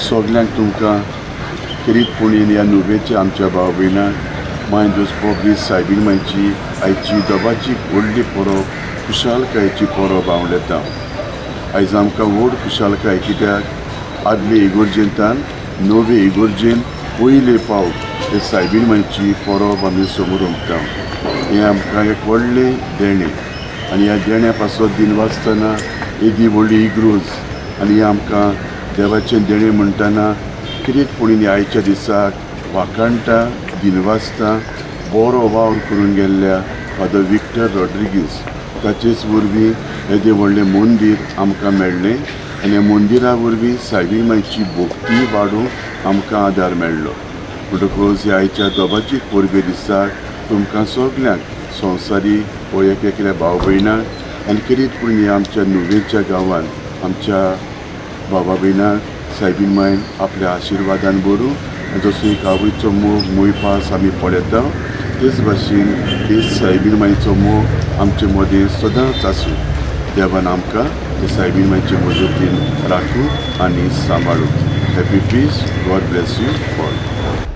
सगल्यांक तुमकां खेरीत पुणेन ह्या नुवेच्या आमच्या भाव भयणांक माय दोस पोब्रीस सायबीण मायची आयची दोबाची व्हडली परब, खुशालकायेची परब आवडटा. आयज आमकां व्हड खुशालकाय, कित्याक आदले इगोर्जेंतान नवे इगोर्जेन पयले पावट हे सायबीण मायची परब आमी समोर उमता. हें आमकां एक व्हडलें देणें आनी ह्या देण्या पासत दिनवासतना येदी व्हडली इगरोज आनी हें आमकां देवाचें देणें म्हणटना कितें पुणून आयच्या दिसाक वाखाणटा, दिनवासता बरो वावर करून गेल्ल्या फादर विक्टर रॉड्रिगीस. ताचेच वरवीं येदें व्हडलें मंदीर आमकां मेळ्ळें आनी ह्या मंदिरा वरवीं सायबीण मायची भक्ती वाडोवंक आमकां आदार मेळ्ळो. म्हणटकूच ह्या आयच्या दोबाची परबे दिसाक तुमकां सगल्यांक संवसारी हो एक एकल्या भाव भयणांक आनी खेरीत पूण ह्या आमच्या नुवेच्या गांवांत आमच्या बाबा भयणाक सायबीण मायन आपल्या आशिर्वादान भरूं आनी जसो एक आवयचो मोग मोयपास आमी पळयता, तेच भाशेन तेच सायबीण मायचो मोग आमचे मदीं सदांच आसूं. देवान आमकां ते सायबीण मायचे मजतीन राखूं आनी सांबाळूं. Happy feast. God bless you all.